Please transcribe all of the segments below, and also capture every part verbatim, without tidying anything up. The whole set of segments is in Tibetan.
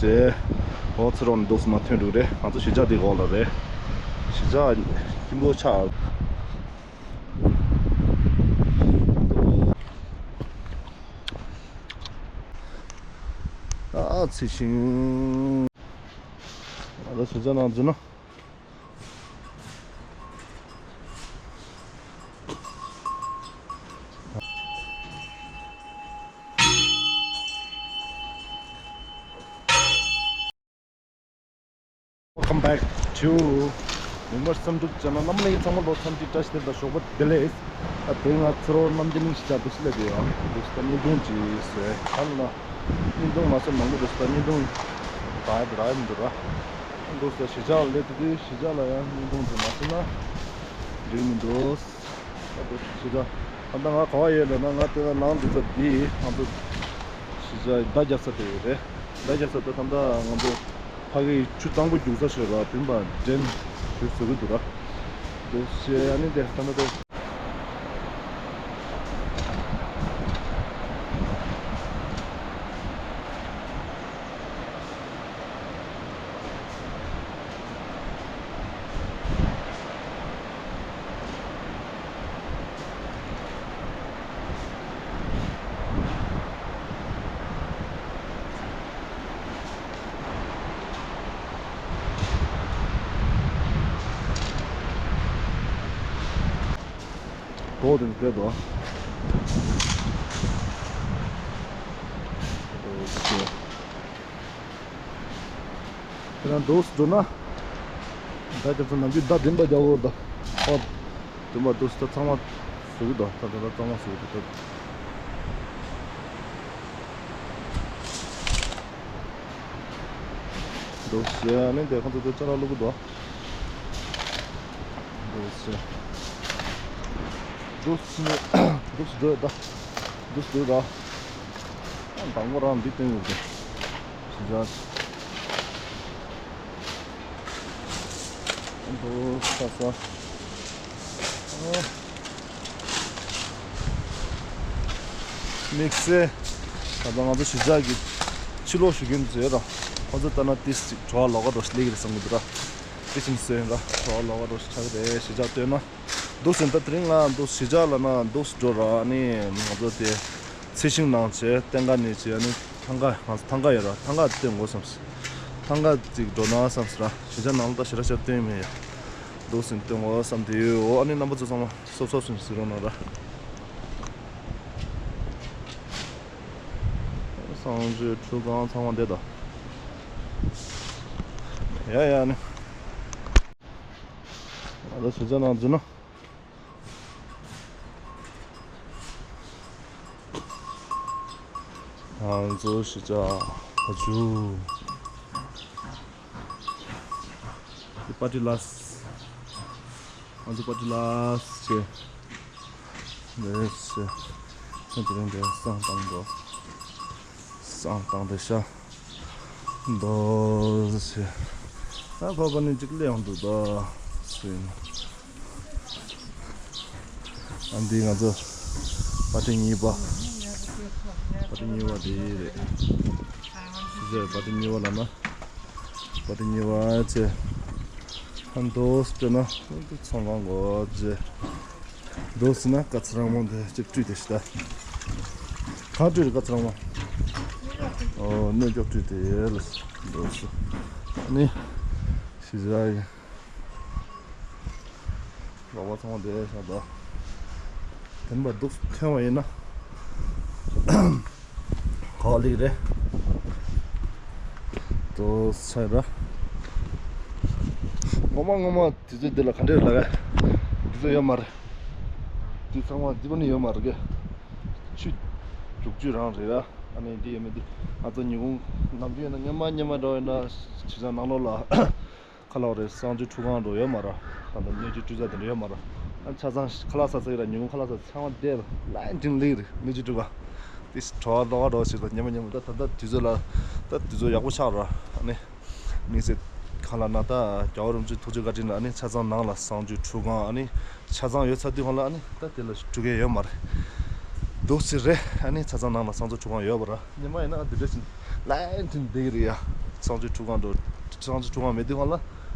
ཟེར། འོ་ཚེ་རོགས་ནས་འདུག་སེ་མར་ཐོན་འགྲོ་གི་རེད། ང་ཚོ་གཞིས་ཆགས་འདི་འོག་ལ་རེད། གཞིས་ཆགས་ཁྱིམ་སྡོད་ཆགས། ཨ་ཚེ་ཤིང་། ང་ཚོ་གཞིས་ཆགས་ནང་འཛུལ་ན། Welcome back to མི་མར་བསམ་གྲུབ་ཅན། རྣམ་པ་ཚང་མ་ལོ་འཚམས་ཀྱི་བཀྲ་ཤིས་བདེ་ལེགས་དང་ཞོགས་པ་བདེ་ལེགས། ད་དེ་ང་ཚོ་རྣམ་རྒྱལ་གླིང་གཞིས་ཆགས་འདུག་སེ་སླེབས་ཡོད། འདུག་སེ་ད་བརྙན་ཐུང་ཅིག་བཟོས་ཁ་ལ། བརྙན་ཐུང་མ་བཟོས་ནང་ལོ་འདུག་སེ་ད་བརྙན་ཐུང་ད་ཡ་དེ་རག་ཡ་མི་འདུག་ར། འདུག་སེ་གཞིས་ཆགས་ལ་སླེབས་དུས་གཞིས་ཆགས་ལ་ཡང་བརྙན་ཐུང་ཅིག་མ་བཟོས་ན་འགྲིག་མི་འདུག་ད་དེ་གཞིས་ཆགས་ད་ལྟ་ང་ག་བ་ཡོད་ལབ་ན། ང་དེ་ལ་ནང་འདུག་ས་འདི་ང་ཚོ་གཞིས་ཆགས་མདའ་རྒྱབ་ས་དེ་རེད། མདའ་རྒྱབ་ས་དེ་ད་ལྟ་ང་ཚོ་ཕ་གིའི་ཆུ་གཙང་པོ་རྒྱུག་ས་ཞིག་ར། བུམ་པ་འདྲེན་ཞུ་བཟོ་གི་འདུག་ར། འདུག་སེ་ཨ་ནི་དེ་ད་ལྟ་དེ། གྲོགས་དེ་ནི་བལྟས་དོ། ཨོ་ཁེ། དེ་ནས་འདུག་སེ་འགྲོ་ན། མདའ་རྒྱབ་ས་ནམ་རྒྱུན་མདའ་འདི་འདྲ་རྒྱག་དགོས་ད། ཨོ། དེ་མ་འདུག་སེ་ད་གཙང་མ་བཟོ་གི་འདུག་ད་ད་ད་གཙང་མ་བཟོ་གི་འདུག་ད། འདུག་སེ་ནི་དེ་ཁོང་ཚོ་དེ་ཅ་ལག་བླུག་གི་འདུག་འདུག་སེ། འདུག་སེ་ནི་འདུག་སེ་འགྲོ་ཡོད་ད། འདུག་སེ་འགྲོ་ཡོད་ད། ཨ་དང་པོ་རང་འདི་སྟོན་ཡོད་དེ། གཞིས་ཆགས། འདུག་ས་ས། ཨ། དམིགས་བསལ། ད་ལྟ་ང་ཚོ་གཞིས་ཆགས་ཀྱི་ཕྱི་ལོགས་བཞུགས་མཁན་ཚོ་ཡོད་ར། ཁོང་ཚོ་ལྟ་ན་ཏིས་ཅིག་བྲོ་བ་ལོག་ག་འགྲོ་ཞིག་སླེབས་ཀྱི་རེད་བསམ་གྱི་འདུག་ར། ཏིས་ཅིག་བཟོས་ཡིན་ར། བྲོ་བ་ལོག་ག་འགྲོ་ཞིག་ཆགས་ཀྱི་རེད། གཞིས་ཆགས་ལྟོས་ན། འདུག་སེ་ད་དེ་རིང་ང་འདུག་གཞིས་ཆགས་ལ་ན་འདུག་སེ་འགྲོ་ར། ཨ་ནི་ང་ཚོ་དེ་ཚེ་ཤིང་ནང་བྱས་ལྟེང་ཀ་ནས་བྱས། ཨ་ནི་ཐང་ག་ང་ཚོ་ཐང་ག་ཡོད་ར། ཐང་ག་སྟོན་དགོས་བསམ་སོང་། ཐང་ག་ཅིག་འགྲོ་ན་བསམ་སོང་ར། གཞིས་ཆགས་ནང་ལ་ད་ཞེ་དྲག་ཞབས་སྟོན་མེད་ཡ། འདུག་སེ་སྟོན་དགོས་བསམ་དེ་ཡོད། ཨ་ནི་རྣམ་པ་ཚོ་ཚང་མ་སོབ་སོབ་སུ་གཟིགས་རོགས་གནང་ར། གསང་སྤྱོད་ཁྲུས་ཁང་ཚང་མ་འདི་དང་། ཡ་ཡ་ནི། ང་ཚོ་གཞིས་ཆགས་ནང་འཛུལ་ན། ང་ཚོ་གཞིས་ཆགས་ཕ་ཇུ། འདི་པ་ཏི་ལ་སི། ང་ཚོ་པ་ཏི་ལ་སི་བྱས། འདི་བྱས། ཁྱོད་དེ་རིང་འདིར་བསང་བཏང་འགྲོ། བསང་བཏང་སྟེ་ཤ། འདུག་སེ། ད་ཕ་བ་ནི་གཅིག་ལས་ཡོང་འདུག་ད་སེ། ཨ་འདི་ང་ཚོ་པ་ཏི་གཉིས་པ། པ་ཏི་གཉིས་པ་འདི་རེད། ཟེར་པ་ཏི་གཉིས་པ་ལབ་ན། པ་ཏི་གཉིས་པ་བྱས། ཨ་འདུག་སེ་བྱས་ན་ཚོང་ཁང་གོ་བྱས། འདུག་སེ་ན་ཀ་ཚ་རང་མོ་འདི་གཅིག་བཀྲུས་ཏེ་ཤི་ད། གང་བཀྲུས་རེད་ཀ་ཚ་རང་མོ། ཨོ་སྣོད་སྐྱོག་བཀྲུས་ཏེ་ལ། འདུག་སེ། ཨ་ནི། གཞིས་ཆགས་ཡིན། རོགས་པ་ཚང་མ་བསྡད་ཤག་ད། དེ་འདྲ་འདུག་སེ་ཐོན་པ་ཡིན་ན། ག་པར་སླེབས་རེད། འདུག་སེ་ཆགས་ར། ངོ་མ་ངོ་མ་དུས་ཚོད་འདི་ལ་ག་འདྲས་ལབ་ག་དུས་ཚོད་ཡོད་མ་རེད། འདི་ཚང་མ་འདི་པ་ནི་ཡོད་མ་རེད་གི། ཆུ་རྒྱུག་ཆུ་རང་རེད་ར། ཨ་ནི་འདི་ཡོད་མེད་འདི་ང་ཚོ་ཉིན་གུང་ནམ་རྒྱུན་ཡིན་ན་སྔོན་མ་སྔོན་མ་འགྲོ་ཡིན་ན་གཞིས་ཆགས་ནང་ལོགས་ལ། ཁ་ལག་རེད། གསང་སྤྱོད་ཁྲུས་ཁང་འགྲོ་ཡོད་མ་རེད། ད་ལྟ་སྣོད་བཅུད་བཀྲུ་ས་དེ་འདྲ་ཡོད་མ་རེད། ཨ་ཆ་ཚང་ཁ་ལག་ཟ་ས་ཡོད་ར། ཉིན་གུང་ཁ་ལག་ཟ་ཚང་མ་བསྡད་ལའིན་ཀྲིན་ལིག་རེད། སྣོད་བཅུད་བཀྲུ་ཁང་། དེ་བྲོ་བ་ལོག་ག་འགྲོ་ཞིག་ལ་ཉི་མ་ཉི་མ་ད་ད་ལྟ་དུས་ཚོད་ལ་ད་དུས་ཚོད་ཡག་པོ་ཆགས་ར། ཨ་ནི་དམིགས་བསལ་གང་ལབ་ན་ད་རྒྱལ་བ་རིན་པོ་ཆེ་ཐུགས་རྗེ་བཀའ་དྲིན་ལ་ཨ་ནི་ཆ་ཚང་ནང་ལ་གསང་སྤྱོད་ཁྲུས་ཁང་ཨ་ནི་ཆ་ཚང་ཡོད་ཚར་དུས་ཁོང་ལ་ཨ་ནི་ད་དེ་ལ་འགྲོ་མཁན་ཡོད་མ་རེད། འདུག་སེ་རེད། ཨ་ནི་ཆ་ཚང་ནང་ལ་གསང་སྤྱོད་ཁྲུས་ཁང་ཡོད་པ་ར། ཉི་མ་ཡིན་ན་འདི་འདྲ་ཞིག་ ལན་ཐིན་བསྡད་ཀྱི་རེད་ཡ། གཙང་ཆུ་ཁྲུས་ཁང་འགྲོ། གཙང་ཆུ་ཁྲུས་ཁང་མེད་དུས་སྒང་ལ་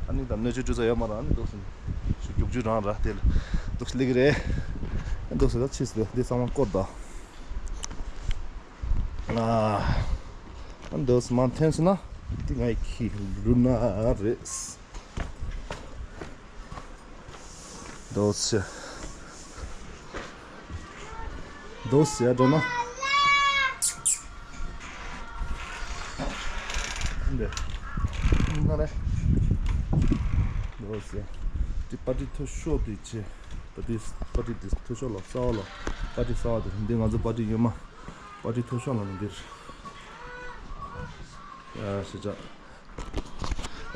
ཨ་ནི་ད་སྣོད་བཅུད་འཕྲུལ་རྩལ་ཡོད་མ་རེད། ཨ་ནི་འདུག་སེ་ཆུ་རྒྱུག་ཆུ་རང་ར་དེ་ལ་འདུག་སེ་སླེབས་ཀྱི་རེད། འདུག་སེ་ད་ཕྱིས་སུ་འདི་ཚང་མ་སྐོར་ད། ཨ་འདུག་སེ་མར་འཐེན་སོང་ན་འདི་ང་ཡི་ཁྱི་ལུ་ན་རེད། འདུག་སེ། འདུག་སེ་འགྲོ་ན། འདི། ན་རེ། འདུག་སེ། འདི་པ་ཏི་མཐོ་ཤོས་འདི་བྱས། པ་ཏི་པ་ཏི་འདི་མཐོ་ཤོས་ལ་གསར་པ་ལ། པ་ཏི་གསར་པ་འདི་འདི་ང་ཚོ་པ་ཏི་ཡོད་མ། པ་ཏི་མཐོ་ཤོས་ལ་ནི་འདིར། ཡ་ཞེ་དྲག་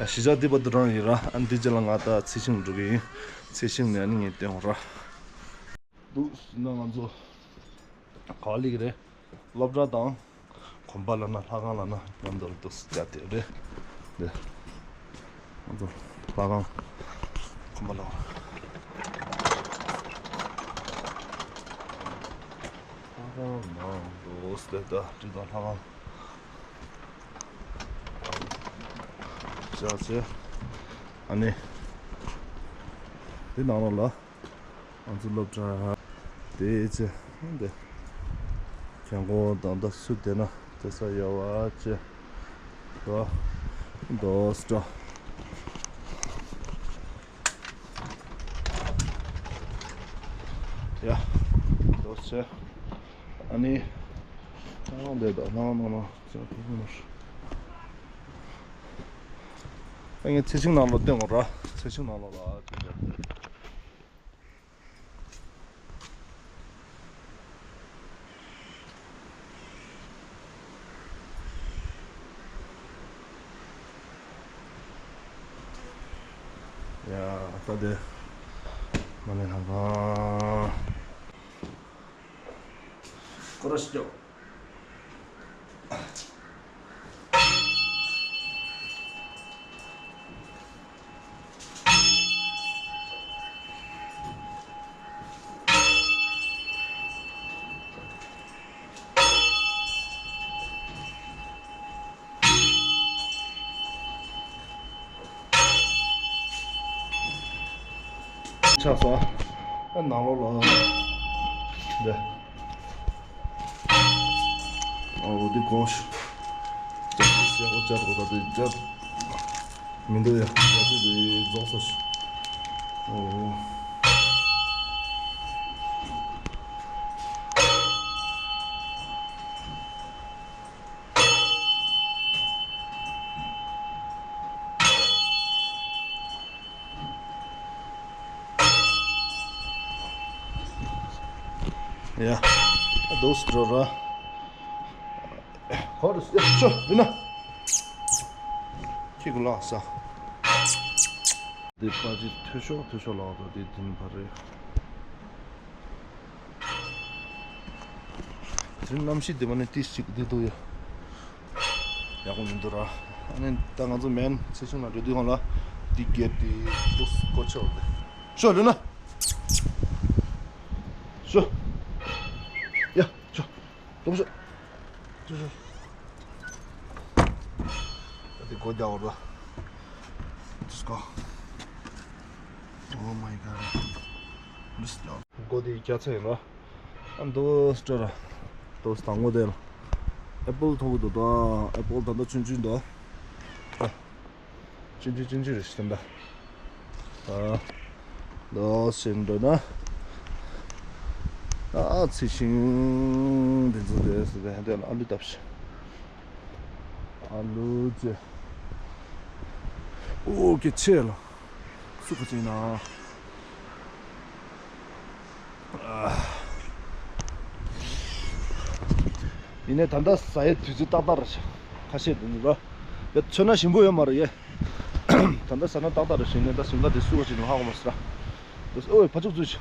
ཡ་ཞེ་དྲག་འདི་བར་དུ་རང་ཡིན་ར། ཨ་འདི་རྗེས་ལ་ང་ད་ཚེ་ཤིང་འགྲོ་གི་ཡིན། ཚེ་ཤིང་ནས་ཨ་ནི་ངས་སྟོན་ར། འདུག་ཟེར་ན་ང་ཚོ་ག་པར་སླེབས་ཀྱི་རེད། སློབ་གྲྭ་དང་། གོམ་པ་ལབ་ན་ལྷ་ཁང་ལབ་ན་མཉམ་དུ་འདུག་སེ་བྱས་ཏེ་རེད། འདི། ང་ཚོ་ལྷ་ཁང་། གོམ་པ་ལབ། ལྷ་ཁང་ནང་འདུག་སེ་ད་འདི་དང་ལྷ་ཁང་། བྱས་ཚེ། ཨ་ནི། འདི་ནང་ལོགས་ལ། ང་ཚོ་སློབ་གྲྭ། དེའི་ཚེ། འདི། མཁན་སྐོར་དང་ད་སུ་བསྡད་ན་བསྡད་ས་ཡོད་པ་བྱས། ད། འདུག་སེ་འགྲོ། ཡ། འདུག་སེ། ཨ་ནི། ཨང་འདི་ད་ནང་ནང་ནང་ཅང་ཕེབས་མ་རེད། ཨ་ངས་ཚེ་ཤིང་ནང་ལོགས་སྟོན་དགོས་ར། ཚེ་ཤིང་ནང་ལོགས་ལ་ཨ་ཅེ་ཅེ། ཡ་ད་དེ་མ་ནས་ལྷ་ཁང་། སྐོར་ར་ཞིག་རྒྱོབ། ཆགས་སོང་། ཨ་ནང་ལོགས་ལ། འདི། ཨོ་འདི་གོང་ཞིག་ཅག་ཅག་ཅག་ཅག་ཅག་མི་འདུག་ཡ། ཡ་ཅི་འདི་རྫོགས་སོང་ཞིག་ཨོ། ཡ། ཨ་འདུག་སེ་འགྲོ་ར། ཁོ་རུ་ཤོ་མི་ན། ཁྱི་གུ་ལགས་ས། འདི་པ་ཅི་མཐོ་ཤོས་མཐོ་ཤོས་ལགས་ད་འདི་འདི་ནི་ཕ་རེད། དེ་རིང་གནམ་གཤིས་འདི་མ་ནི་ཏིས་ཅིག་འདི་འདུག་ཡ། ཡག་པོ་མི་འདུག་ར། ཨ་ནི་ད་ང་ཚོ་མེན་ཚེ་ཤིང་ལ་འགྲོ་དུས་སྒང་ལ་འདི་གེ་ཊི་འདི་ཏོག་ཙམ་སྐོར་ཆ་བ་རེད། ཤོ་ལུས་ན། ཤོ། ཡ་ཤོ། ལྟོགས་ཤོག་ཅོ་ཅོ། ད་དེ་སྒོ་རྒྱག་བར་ལ། Just go. Oh my god. Just go. སྒོ་དེ་རྒྱག་ཚར་ཡིན་ར། ཨ་འདུག་སེ་སྤྲོ་ར། འདུག་སེ་དང་པོ་དེ་ལ། ཨེ་པལ་ཐོག་ཏུ་ད། ཨེ་པལ་ད་ལྟ་ཆུང་ཆུང་འདུག་ཨ། ཆུང་ཆུང་ཆུང་ཆུང་རེད་ཤི་ད། ཨ། ལོ་སེམས་འགྲོ་ན། ཨ་ཚི་ཤིང་འདི་ཚོ་རེད་ཟེར་ཏེ་ཧན་ཏེ་ལ་ཨ་ལུ་བཏབ་ཤི། ཨ་ལུ་ཅེ། ཨོ་ཀེ་ཆེ་ལ། སུ་ག་ཅིག་ན། ཡིན་ནའི་ད་ལྟ་ཟ་ཡའི་དུས་ཚོད་ཏག་ཏག་རེད་ཤག་ཁ་ཤས་དེ་ནི་ར། ཡ་ཚོད་ན་ཞིམ་པོ་ཡོད་མ་རེད་ཡེ། ད་ལྟ་ཟ་ན་ཏག་ཏག་རེད་ཤག་ཡིན་ནའི་ད་ཞིང་ཁ་དེ་སུ་བ་ཞིག་ནང་ཧ་གོ་མ་སི་ར། དེ་ཨོའི་ཕ་ཚུགས་ཚུད་ཤག་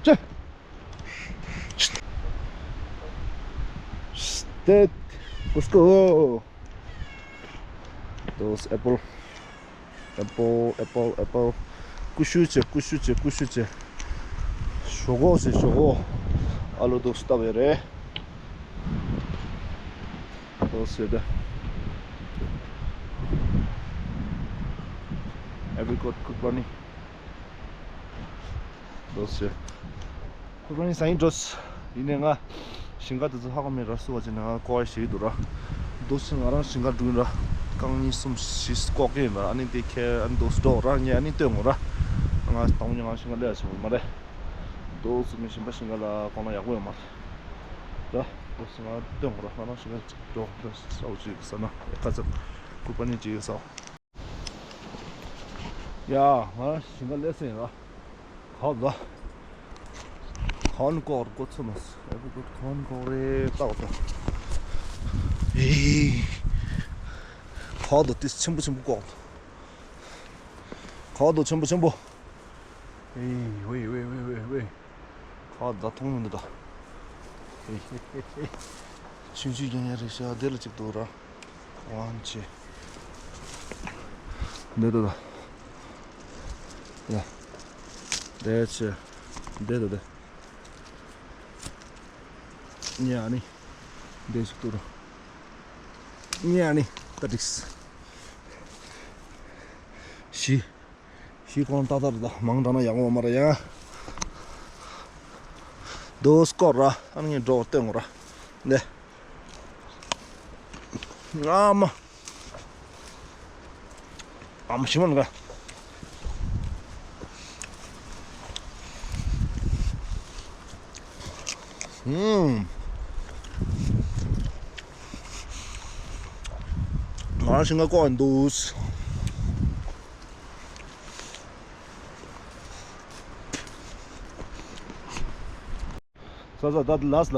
ཅེ། State. Let's go. Those apple. Apple, apple, apple. ཀུ་ཤུ་བྱེད། ཀུ་ཤུ་བྱེད། ཀུ་ཤུ་བྱེད། ཞོག་ཁོག་བྱེད། ཞོག་ཁོག་ཨ་ལུ་འདུག་སྟབས་ཡོད་རེད། འདུག་ཟེར་ཏེ། Apricot ཁུག་པ་ནི། འདོད་ཤེས། ཁུག་པ་ནི་ཟ་ཡིན་འགྲོ། ཡིན་ནའི་ང་ཞིང་ཁ་དེ་ཚོ་ཧ་གོ་མེད་ར། སུ་བ་ཅིག་ནས་ང་ཀོ་ཨེ་ཞིག་འདུག་ར། འདོད་ཤེས་ང་རང་ཞིང་ཁ་འགྲོ་ཡིན་ར། རྐང་གཉིས་གསུམ་བཞི་ཀོག་གི་ཡིན་ར། ཨ་ནི་དེ་ཁྱེར་ཨ་ནི་འདོད་ཤེས་འགྲོ་ར། ངས་ཨ་ནི་སྟོན་དགོས་ར། ང་དང་པོ་ཉིད་ང་ཞིང་ཁ་ལས་ཡ་བྱེད་དགོས་མ་རེད། འདོད་ཤེས་མི་ཞིང་པ་ཞིང་ཁ་ལ་གོང་ན་ཡག་པོ་ཡོད་མ་རེད། ར། འདོད་ཤེས་ང་སྟོན་དགོས་ར། ང་རང་ཞིང་ཁ་ཅིག་འགྲོ་ར། ས་འུ་ཅིག་ཟ་ན་ཁ་ཚ་ཁུག་པ་ནི་ཅིག་ཟ། ཡ། ང་ཞིང་ཁ་སླེབས་ཟིན་ར། ག་ལ། ག་ནས་ཀོག་རེད་ཀོ་ཚོད་མ་སོང་། ཨེ་ཀོ་ག་ནས་ཀོག་རེད་ལྟ་བ་དང་། ཨེ། ག་ལ་དེ་ཆེན་པོ་ཆེན་པོ་ཀོག་འདུག་ག་ལ་ཆེན་པོ་ཆེན་པོ། ཨེ་ཝེ་ཝེ་ཝེ་ཝེ་ཝེ། ག་ལ་མཐོང་མི་འདུག་ད། ཨེ་ཧེ་ཧེ་ཧེ། ཆུང་ཆུང་རྐྱང་རྐྱང་རེད་ཤག་དེ་ལ་གཅིག་འདུག་ར། ཝང་ཆེ། འདི་ལྟ་ད། ཡ། འདི་ཆེ། འདི་ལྟ་ད། ཉ་ནི། འདི་ཞིག་ཏུ་རུ། ཉ་ནི། ད་འགྲིགས། ཤི། ཤི་ཁོང་ཏག་ཏག་རེད་ད། མང་དྲགས་ན་ཡག་པོ་མ་རེད་ཡ། འདུག་སྐོར་ར། ཨ་ནི་ངས་འགྲོ་བར་སྟོན་དགོས་ར། འདི། ཨ་མ། ཨ་མ་ཞིམ་མོ་འདུག་ག་ཧུམ། ང་ཞིང་ཁ་ཀོག་འདུག་ས་ས་ད་ལ་སི་ལ་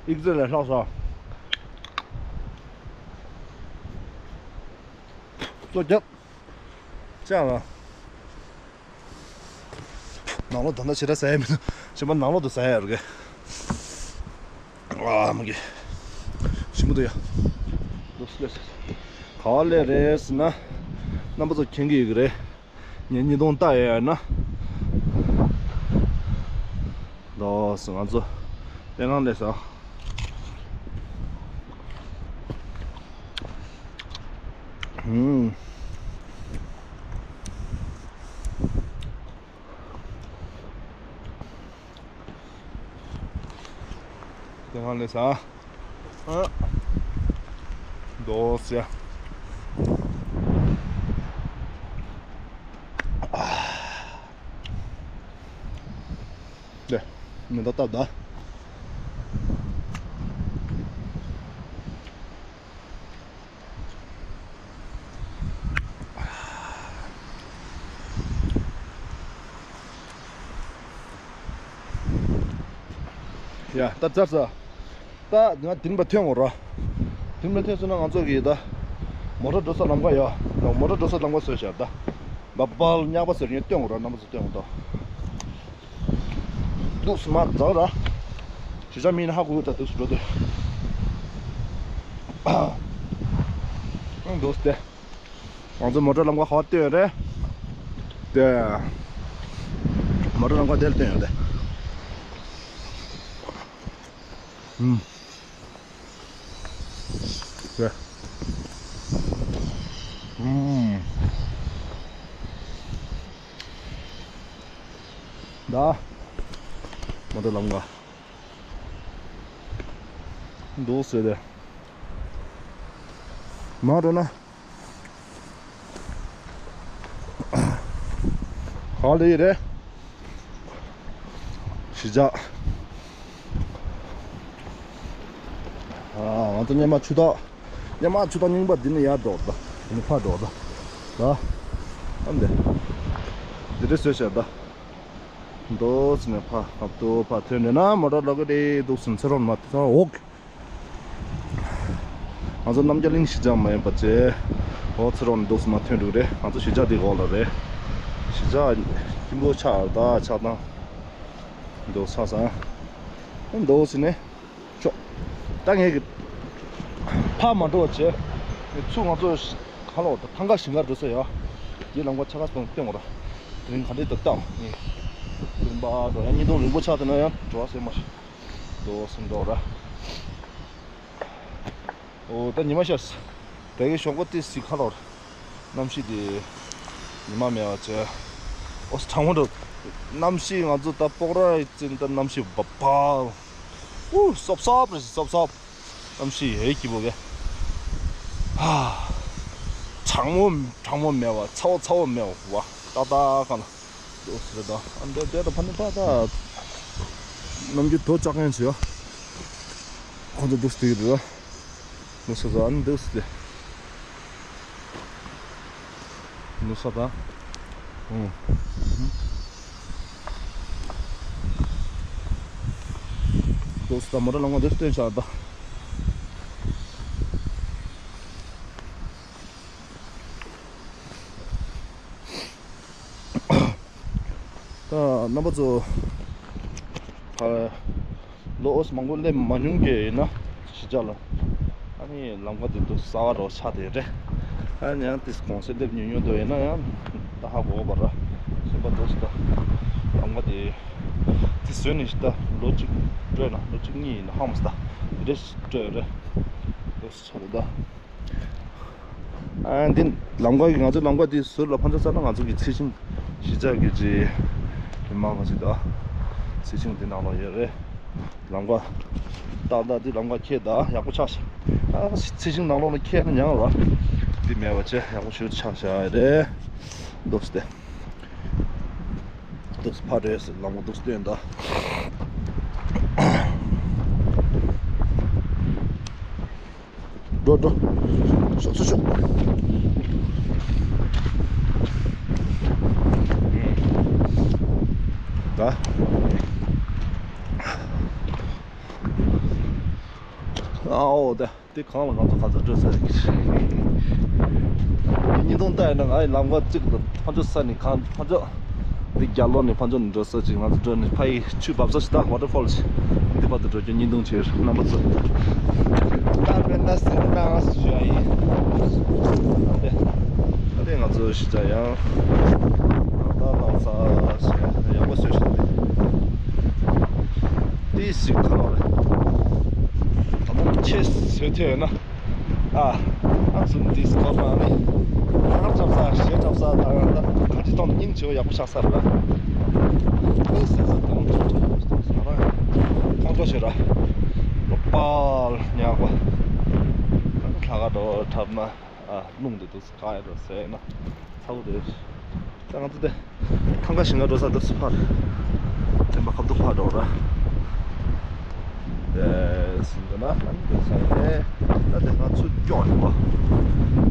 ཨིག་ཛེ་ལ་ལྷག་ས། ཙོ་རྒྱབ། ཅག་ལ། ནང་ལོགས་ད་ལྟ་ཞེ་དྲག་ཟ་ཡ་མི་འདུག་ཞེ་མ་ནང་ལོགས་དུ་ཟ་ཡ་རུ་གེ། ཨ་མ་གེ། ཞིམ་པོ་འདུག་ཡ། འདུག་སེ་ལས། ག་བ་ལས་རེད་ཟེར་ན། རྣམ་པ་ཚོ་མཁྱེན་གི་ཡོད་གི་རེད། ངས་ཉིས་སྟོང་ལྟ་ཡ་ཡོད་ན། ལོས་ང་ཚོ་དེ་གང་ལས་ས། ཧུམ། དེ་གང་ལས་ས། ཨ། འདུག་སེ། ལེ། མེ་ཏོག་བཏབ་ད། ཡ་ད་ཚར་ས། ད་ང་དེ་རིང་པ་ཐོན་འོང་ར། དེ་རིང་པ་ཐོན་སོང་ན་ང་ཚོ་གིས་ད་མོ་ཊ་འགྲོ་ས་ལམ་ཁ་ཡོད། མོ་ཊ་འགྲོ་ས་ལམ་ཁ་བཟོས་བཞག་ད། བ་བལ་ཉག་པ་བཟོས་ངས་སྟོན་འོང་ར། རྣམ་པ་ཚོ་སྟོན་འོང་ད། འདུག་སེ་མར་འཛེགས་ར། གཞིས་ཆགས་མི་ཡིན་ན་ཧ་གོ་གི་ད། འདུག་སེ་འགྲོ་དུས། འདུག་སེ་དེ། ང་ཚོ་མོ་ཊ་ལམ་ཁ་ཧ་སྟོན་ཡོད་རེད། དེ། མོ་ཊ་ལམ་ཁ་དེར་སྟོན་ཡོད་དེ། ཨུམ། དེ། ཨུམ། ད། མོ་ཊ་ལམ་ཁ། འདུག་སེ་དེ། མར་འགྲོ་ན། ག་ལ་ཡིན་རེད། གཞིས་ཆགས། ཨ། ང་ཚོ་སྔོན་མ་ཆུ་ཐོག་སྔོན་མ་ཆུ་ཐོག་རྙིང་པ་འདི་ནས་ཡར་འགྲོ་ད། འདི་ནས་ཕར་འགྲོ་ད། ད། ཨ་འདི། འདི་འདྲ་བཟོས་བཞག་ད། འདུག་སེ་ནས་ཕར་ཧབ་ཏུ་ཕར་ཐོན་ནས་ན་མོ་ཊ་ལོག་གི་རེད། འདུག་སེ་ཚེ་རོགས་མ་ཐོན་འོག་ང་ཚོ་རྣམ་རྒྱལ་གླིང་གཞིས་ཆགས་མ་ཡིན་པ་བྱས། འོ་ཚེ་རོགས་ནས་འདུག་སེ་མར་ཐོན་འགྲོ་གི་རེད། ང་ཚོ་གཞིས་ཆགས་འདི་འོག་ལ་རེད། གཞིས་ཆགས་སྐྱིད་པོ་ཆགས་ད་ཆགས་སྡང་། འདུག་ཆགས་སང་། འདུག་སེ་ནས། ཤོག་ད་ངས་ཀྱི། ཕར་མ་འགྲོ་བ་བྱས། ཚུར་ང་ཚོ་ག་ལ་འོ་ད་ཐང་ག་ཞིང་ཁར་འགྲོ་ས་ཡ། དེའི་ལམ་ཁ་ཆ་ག་སོང་སྟོན་དགོས་ར། དེ་རིང་ག་འདྲས་ད་བཏང་ངས། དེ་རིང་པ་འགྲོ་ཡ་ཉིས་སྟོང་རིང་པོ་ཆགས་དེ་ན་ཡང་འགྲོ་བ་སེམས་མ་ཤི། འགྲོ་སེམས་འགྲོ་ར། འོ་ད་ཉི་མ་ཤར། དེ་གའི་ཞོགས་པ་ཏི་སི་ཁ་ལོར། གནམ་གཤིས་དེ། ཉི་མ་མེད་པ་བྱས། ཨོ་གྲང་མོ་འགྲོ། གནམ་གཤིས་ང་ཚོ་ད་སྤོག་ར་ཡི་ཙིན་ད་གནམ་གཤིས་བབ་བབ། ཨུ་སོབ་སོབ་རེད་སོབ་སོབ། གནམ་གཤིས་ཧེ་སྐྱིད་པོ་གས། ཧ། གྲང་མོ་གྲང་མོ་མེད་པ་ཚ་བོ་ཚ་བོ་མེད་པ་བ་ཏག་ཏག་ག་ན། འདུག་ཟེར་ད། ཨ་འདི་འདི་ད་ཕ་ནི་ཕ་ད། ནམ་རྒྱུན་དོ་ལྕགས་ཡན་ཞུ། ཁོང་ཚོ་འདུག་སྟེ་གི་འདུག་ནུ་ས་ཟ་ནི་འདུག་སྟེ། ནུ་ས་ད། ཨུང་། འདུག་སྟེ་མོ་ཊ་ལམ་ཁ་འདི་སྟོན་བྱ་ད། ད་རྣམ་པ་ཚོ། ཨ། ལོ་ཨོས་མང་པོ་སླེབས་མ་མྱོང་གི་ཡིན་ན་གཞིས་ཆགས་ལ། ཨ་ནི་ལམ་ཁ་དེ་ཚོ་གསར་པ་འདྲ་བོ་ཆགས་བསྡད་རེད། ཨ་ནི་ཡང་དེ་གོང་གསལ་སླེབས་མྱོང་མྱོང་འདུག་ཡིན་ན་ཡང་ད་ཧ་གོ་བ་ར། གཞན་པ་འདུག་སེ་ད་ལམ་ཁ་དེ་དེ་བཟོས་ནས་ད་ལོ་གཅིག་སྤྲོད་ན་ལོ་གཅིག་གཉིས་ཡིན་ན་ཧ་མ་སི་ད་དེ་འདྲ་ཞིག་སྤྲོད་རེད། འདུག་སེ་ཆགས་རེད་ད། ཨ་འདི་ལམ་ཁ་གི་ང་ཚོའི་ལམ་ཁ་འདི་ཟུར་ལ་ཕར་ཚུར་བཙལ་ན་ང་ཚོ་གི་ཚེ་ཆེན་གཞིས་ཆགས་ཀྱི་རྗེས་མི་མང་ག་ཞིག་དང་ཚེ་ཆེན་འདི་ནང་ལ་ཡོད་རེད། ལམ་ཁ་ཏག་ཏག་འདི་ལམ་ཁ་ཁྱེད་དང་ཡག་པོ་ཆགས་ཤག་ཨ་ཚེ་ཆེན་ནང་ལོགས་ལ་ཁྱེད་ན་ཉང་ར་འདི་མེད་པ་བྱས་ཡག་པོ་ཞིག་ཆགས་ཤག་རེད། འདུག་སྟེ། འདུག་ཕར་རེད་ལམ་ཁ་འདུག་སྟེ་ཡོད་ད། འགྲོ་འགྲོ། ཤོག་ཤོག་ཤོག་ད། ཨའོ་ད་དེ་གང་ལ་ང་ཚོ་ག་ཚོད་འགྲོ་ས་རེད། ཉིས་སྟོང་ལྟ་ཡིན་ན་ང་ཡི་ལམ་ཁ་གཅིག་ལ་ཕར་ཕྱོགས་ས་ནས་གང་ཕར་ཕྱོགས། འདི་རྒྱ་ལོ་ནས་ཕར་ཕྱོགས་ནས་འགྲོ་ས་ཅིག་ང་ཚོ་འགྲོ་ནས་ཕ་ཡི་ཆུ་འབབ་ས་ཞིག་ད་ཝ་ཊར་ཕོལ་ཞིག་འདི་བར་དུ་འགྲོ་རྒྱུ་བརྙན་ཐུང་བྱས་རྣམ་པ་ཚོ། ད་དཔེར་ན་ཟེར་ན་ཞུ་ཡ་ཡིན། ད་ལྟ་ང་ཚོ་གཞིས་ཆགས་ཡང་ནང་ད་ནང་ས་ཞེས་ཡག་པོ་བཟོས་ཤིག་འདི། འདི་ཞིག་ག་རེ་རེད། ད་དུང་ཁྱེད་བཟོས་ཐུབ་ཡོད་ན། ཨ། ཨ་ཙི་འདི་སྐོར་ནང་ནས། ཨ་འཁྲབ་ས་གཞས་འཁྲབ་ས་དང་ད་ག་ཅི་ཐོང་སྙིང་རྗེ་བོ་ཡག་པོ་ཆགས་ས་རེད་ལ། ཨེ་ཟེར་ས་དང་ཚོ་ཚོ་ཡག་པོ་ཐོང་ས་ར། ཐོང་ཚོ་ཞེ་ར། ལོ་པཱལ་ཉག་པ། ལྷ་ཁ་འགྲོ་འཁྲབ་ན། ཨ་རླུང་དེ་འདུག་ག་ཡ་འགྲོ་ཟེར་ན། ཚ་བོ་དེ། ད་ང་ཚོ་དེ། ཐང་ག་ཞིང་ཁ་འགྲོ་ས་འདུག་སེ་ཕར། བསྟན་པ་ཁ་ཐུག་ཕར་འགྲོ་ར། དེ་སུ་འདི་ན་ཨ་ནི་འདི་ས་ཡིན། ད་དེ་ང་ཚུར་སྐྱོག་ཡིན་པ།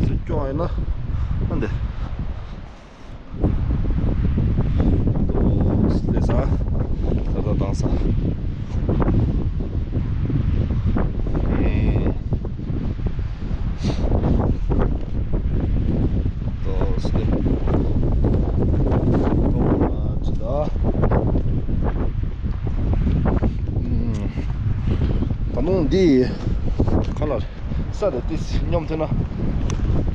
ཚུར་སྐྱོག་ཡིན་ན་ཨ་འདི། དེ་ས་ད་ད་དང་ས། ཨེ། ཏོག་ཙམ། ཏོག་ཙམ་ད། ད་ནང་འདི་ག་ལ་ས་རེད་ཏིས་སྙོམས་ཐུབ་ན།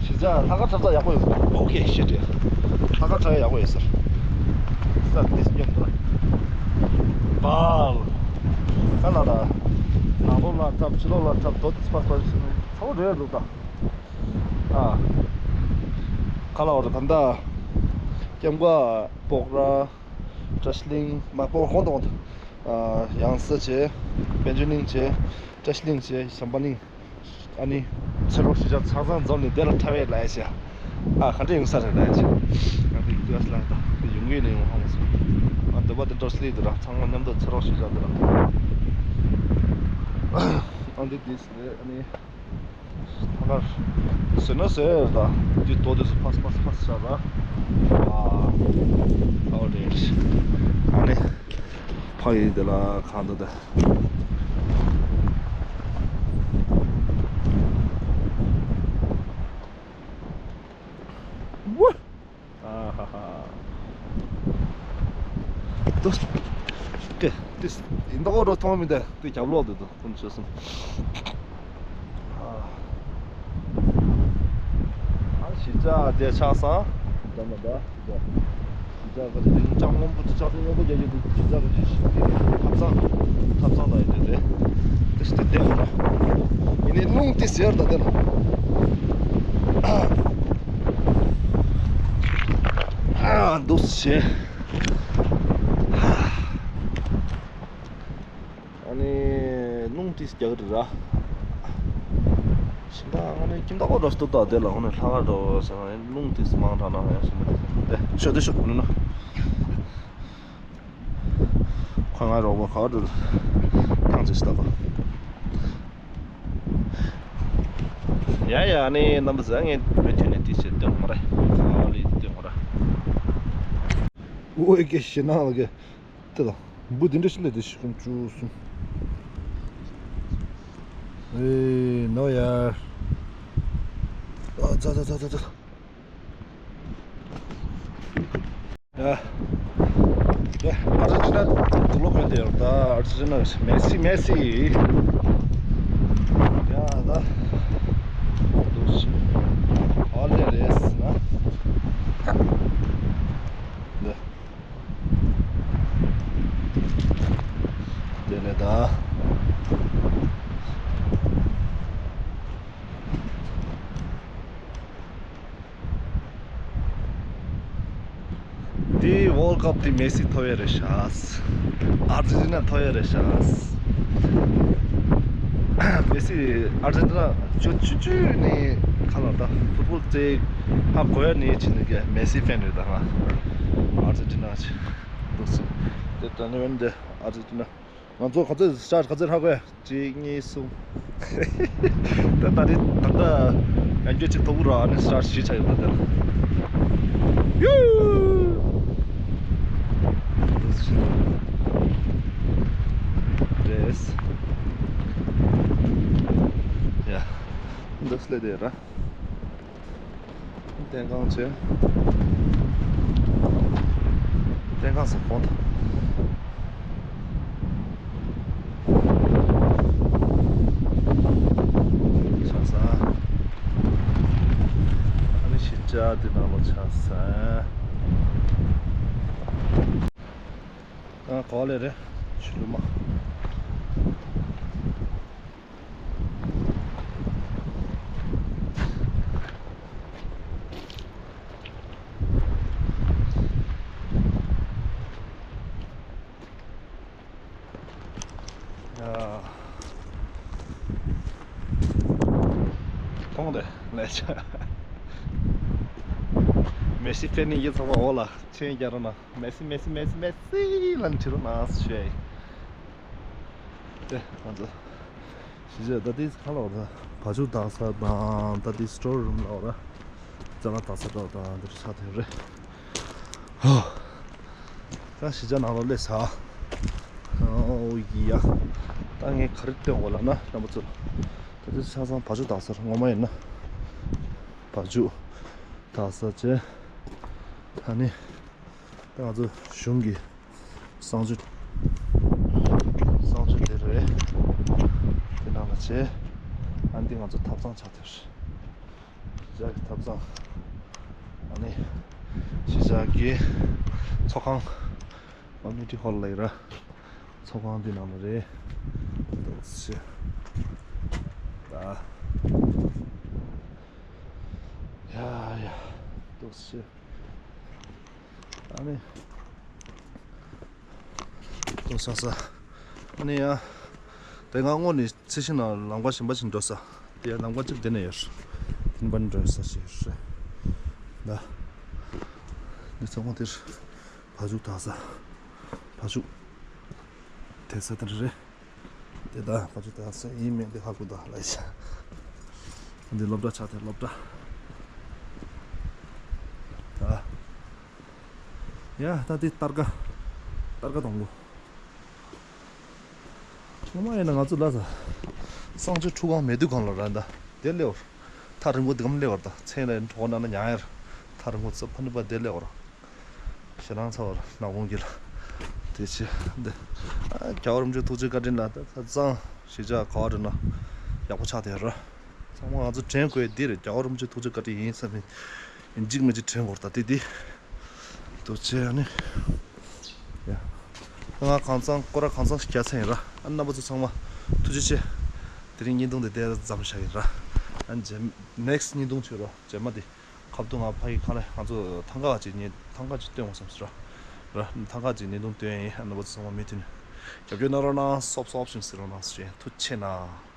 གཞིས་ཆགས་ལྷག་དཀར་འཁྲབ་ས་ཡག་པོ་ཡོད་པ། ཨོ་ཁེ་ཤིཊ་རེད། ལྷག་དཀར་འཁྲབ་ཡག་པོ་ཡོད་ས་རེད། ས་ཏིས་སྙོམས་ཐུབ་ན། བཱལ། ག་ལ་ར། ནང་ལོགས་ལ་འཁྲབ་ཕྱི་ལོགས་ལ་འཁྲབ་དོ་ཏིས་པ་པ་ཚ་བོ་རེད་འདུག་ད། ཨ། ཁ་ལ་བ་ར་ད་ལྟ། སྐྱབས་མགོན་སྤོག་ར། བཀྲ་ཤིས་གླིང་མ་སྤོག་གོང་དང་། ཨ། ཡང་སེ་བྱས། དཔལ་འབྱོར་གླིང་བྱས། བཀྲ་ཤིས་གླིང་བྱས། བྱམས་པ་གླིང་། ཨ་ནི། ཚེ་རོགས་གཞིས་ཆགས་ཆ་ཚང་འཛོམས་ནས་དེ་ལ་འཁྲབ་ཡས་ལ་ཡ་ཤ། ཨ་ག་འདྲ་ཡོང་ས་རེད་ལ་ཡ་ཤ། ཨ་དེ་ཡིན་དུས་ཨ་སི་ལ་ད་དེ་ཡོང་གི་ནས་ཡོང་ཧ་མ་སོང་། ཨ་འདོད་པ་དེ་འདྲ་སླེབས་འདུག་ར་ཚང་མ་མཉམ་དུ་ཚེ་རོགས་གཞིས་ཆགས་འདི་ར། ཨ་འདི་དེ་སི་ཨ་ནི། ད་གར་ཟེར་ན་ཟེར་ད་འདི་དོ་དེ་སུ་ཕ་སི་ཕ་སི་ཕ་སི་ཤ་ར། ཨ་ཨོ་རེད། ཨ་ནི་ཕ་ཡི་དེ་ལ་གང་འདུག་ད། ཝུ། ཨ་ཧ་ཧ། ཏུ། ཀེ། ཏིས། ཨིན་ད་འོ་རོ་ཐོང་མི་འདི་ཏུ་རྒྱབ་ལོག་ཏུ་ཏུ་ཁུན་ཆུ་སུན། ཨ། ཨ་གཞིས་ཆགས་དེ་ཆགས་སང་། ད་མ་ད། གཞིས་ཆགས་ཀྱི་རིང་ལྕགས་སྔོན་པོ་དུ་ཆགས་སང་སྔོན་པོ་རྒྱ་ཡུལ་དུ་གཞིས་ཆགས་ཀྱི་ཐབ་ཚང་། ཐབ་ཚང་དང་ཡིན་དེ་དེ། ཏིས་ཏི་དེ་འོ་ར། ཡིན་ནི་རླུང་ཏི་ཟེར་ད་དེ་ལ། འདུག་སེ་བྱས། ཨ་ནི་རླུང་ཏིས་རྒྱག་གི་རེད་ར། ཞིམ་པ། ཨ་ནི་ཁྱིམ་བདག་པོ་འགྲོ་སྟོད་དང་དེ་ལ་ཧོ་ནི་ལྷག་ག་འགྲོ་ཟེར་ན་རླུང་ཏིས་མང་དྲགས་ན་ཡང་ཞིམ་པ་དེ་ཤོད་དེ་ཤོད་ནུ་ན། ཁོ་ང་རོགས་པ་ག་འགྲོ་ཐང་ཅིག་ལྟ་གོ། ཡ་ཡ། ཨ་ནི་རྣམ་པ་ཚོ། ངས་མུ་མཐུད་ནས་དེ་བྱེད་སྟོན་གོ་ར། ཁ་ལི་སྟོན་གོ་ར། ཨོ་ཨེ་ཀེ་ཤི་ན་ལ་གེ། དེ་ལ་འབུ་དེ་འདྲ་ཞིག་ལས་དེ་ཤི་ཀུན་བཅུ་གསུམ། ཨེ་ནོ་ཡར། ཨ་ཙ་ཙ་ཙ་ཙ་ཙ། ཡ། ཡ། ཨར་ཇེན་ཊི་ན་དུག་ལོག་གོན་དེ་ཡོད་ད། ཨར་ཇེན་ཊི་ན་མེ་སི་མེ་སི། ཡ་ད། དུག་ཤི། ཨ་ལེ་རེས་ན། འདི། དེ་ནས་ད། འདི་ཝོལ་ཀབ་དེ་མེ་སི་ཐོབ་ཡ་རེད་ཤག་ཨར་ཇེན་ཊི་ན་ཐོབ་ཡ་རེད་ཤག་མེ་སི་ཨར་ཇེན་ཊི་ན་ཅོ་ཅོ་ཅོ་ནི་ཁ་ལ་ད་ཕུཊ་བོལ་རྩེ་ཧ་གོ་ཡ་ནི་ཕྱིན་ནི་ག་མེ་སི་ཕེན་རེད་ད་ང་ཨར་ཇེན་ཊི་ན་ཆེ་འདུག་སེ། དེ་ད་ནི་འདི་ཨར་ཇེན་ཊི་ན། ང་ཚོ་ག་ཚོད་སི་ཊར་ཊི་ག་ཚོད་ཧ་གོ་ཡ། གཅིག་གཉིས་གསུམ། ད་ད་རེས་ད་ལྟ་ཡང་སྐྱོ་ཅིག་ཐོབ་ར། ཨ་ནི་སི་ཊར་ཊི་བཞི་ཆགས་ཡོད་ད་དེ་ལ། ཡུ། རེས། ཡ། འདི་སླེབས་དེ་ར། སྟེང་ཁང་བྱས། སྟེང་ཁང་ཟེར་གོང་དུ། ཆགས་ས། ཨ་ནི་གཞིས་ཆགས་འདི་ནང་ལོགས་ཆགས་ས། ཨ་ག་པར་སླེབས་རེད། ཆུ་ལུ་མ། ཡ། མཐོང་དེ་ལས་ཆ། མེ་སི་ཕེ་ནི་ཡི་ཚང་མ་འོག་ལ་མཆན་རྒྱག་རོགས་གནང་། མེ་སི་མེ་སི་མེ་སི་མེ་སི་ལ་ནི་བྲིས་རོགས་གནང་ཞུ་ཡ་ཡིན། དེ་ང་ཚོ་གཞིས་ཆགས་ད་ལྟའི་ཁ་ལོ་ད་བ་ཕྱུགས་བདག་ས་དང་ད་ལྟའི་སི་ཊོར་རུམ་ལ་འོ་ར་ཙ་ལ་བདག་ས་འགྲོ་དང་འདིར་ཆགས་ཐེབས་རེད། ཧོ། ད་གཞིས་ཆགས་ནང་ལ་སླེབས་ས། ཨོ་ཡ། ད་ངས་ག་རེ་སྟོན་དགོས་ལབ་ན་རྣམ་པ་ཚོ། ད་ལྟའི་ཆ་ཚང་བ་ཕྱུགས་བདག་ས་རེད། ངོ་མ་ཡིན་ན་བ་ཕྱུགས་བདག་ས་བྱས། ད་ནི་ད་ང་ཚོ་གཞུང་གི་གསང་སྤྱོད། གསང་སྤྱོད་དེ་རེད། དེ་ནང་ལ་བྱས། ཨ་འདི་ང་ཚོ་ཐབ་ཚང་ཆགས་དེར། གཞིས་ཆགས་ཀྱི་ཐབ་ཚང་། ཨ་ནི་གཞིས་ཆགས་ཀྱི་ཚོགས་ཁང་། ཀོ་མུ་ནི་ཊི་ཧོལ་ལ་ཡོད་ར། ཚོགས་ཁང་འདི་ནང་ལ་རེད། འདུག་སེ། ད། ཡ་ཡ། འདུག་སེ། ཨ་ནི། ལྟོ་ས་ས། ཨ་ནི་ཡ། དེ་སྔ་སྔོན་ནས་ཚེ་ཤིང་ནང་ལམ་ཁ་གཞན་པ་ཞིག་འགྲོ་ས། དེ་ཡང་ལམ་ཁ་གཅིག་དེ་ནས་ཡོད། དེ་ནས་འགྲོ་ས་ཞིག་ཡོད་རེད། ད། འདི་ཚང་མ་དེར་བ་ཕྱུགས་བདག་ས། བ་ཕྱུགས་དེད་ས་དེ་རེད། དེ་ད་བ་ཕྱུགས་བདག་ས་ཡིན་མིན་དེ་ཧ་གོ་ད་ལ་ཡ། འདི་སློབ་གྲྭ་ཆགས་དེ་སློབ་གྲྭ། ད། ཡ་ད་འདི་སྟར་ཀ་སྟར་ཀ་དང་པོ། ངོ་མ་ཡིན་ན་ང་ཚོ་ལ་ས། གསང་སྤྱོད་ཁྲུས་ཁང་མེད་དུས་གང་ལ་ར་འདའ་དེ་སླེབས་བར། ཐག་རིང་པོ་འདི་གམ་སླེབས་བར་ད་མཚན་ལ་གྲོགས་ན་ན་ཉང་ཡར། ཐག་རིང་པོ་ཚོ་ཕ་ནུ་པ་དེ་སླེབས་བར། ཞེ་སྣང་ཚ་བར་ནག་པོ་གི་ལ། དེ་ཆེ་འདི། རྒྱལ་བ་རིན་པོ་ཆེ་ཐུགས་རྗེ་བཀའ་དྲིན་ལ་ད་ད་གཙང་གཞིས་ཆགས་ག་བ་རེད་ན་ཡག་པོ་ཆགས་དེ་ར། ཚང་མ་ང་ཚོ་དྲན་དགོས་འདི་རེད། རྒྱལ་བ་རིན་པོ་ཆེ་ཐུགས་རྗེ་བཀའ་དྲིན་ཡིན་བསམ་ནས་ཡིན་གཅིག་མིན་གཅིག་དྲན་དགོས་རེད་ད་དེ་དེ། དུ་བྱས་ནི། ཡ། ང་གང་ཚང་སྐོར་ར་གང་ཚང་ཞིག་རྒྱག་ཚར་ཡིན་ར། ཨ་རྣམ་པ་ཚོ་ཚང་མ་ཐུགས་རྗེ་ཆེ། དེ་རིང་བརྙན་ཐུང་འདི་དེ་མཚམས་བཞག་ཡིན་ར། ཨ་རྗེས་next་བརྙན་ཐུང་བྱོས་རོགས། རྗེས་མ་དེ་ ཁ་བཏུང་ང་ཕ་གི་ཁ་ལས་ང་ཚོ་ཐང་ག་ཅིག་ཉེ་ཐང་ག་ཅིག་སྟོན་དགོས་བསམ་སོང་ར། ར་ཐང་ག་ཅིག་ཉེ་དུང་སྟོན་ཡིན། རྣམ་པ་ཚོ་ཚང་མ་མུ་མཐུད་ནས་རྒྱབ་སྐྱོར་གནང་རོགས་གནང་། སོབ་སོབ་ཞིམ་ཟེར་རོགས་གནང་ཞེས། ཐུགས་རྗེ་ཆེ་གནང་།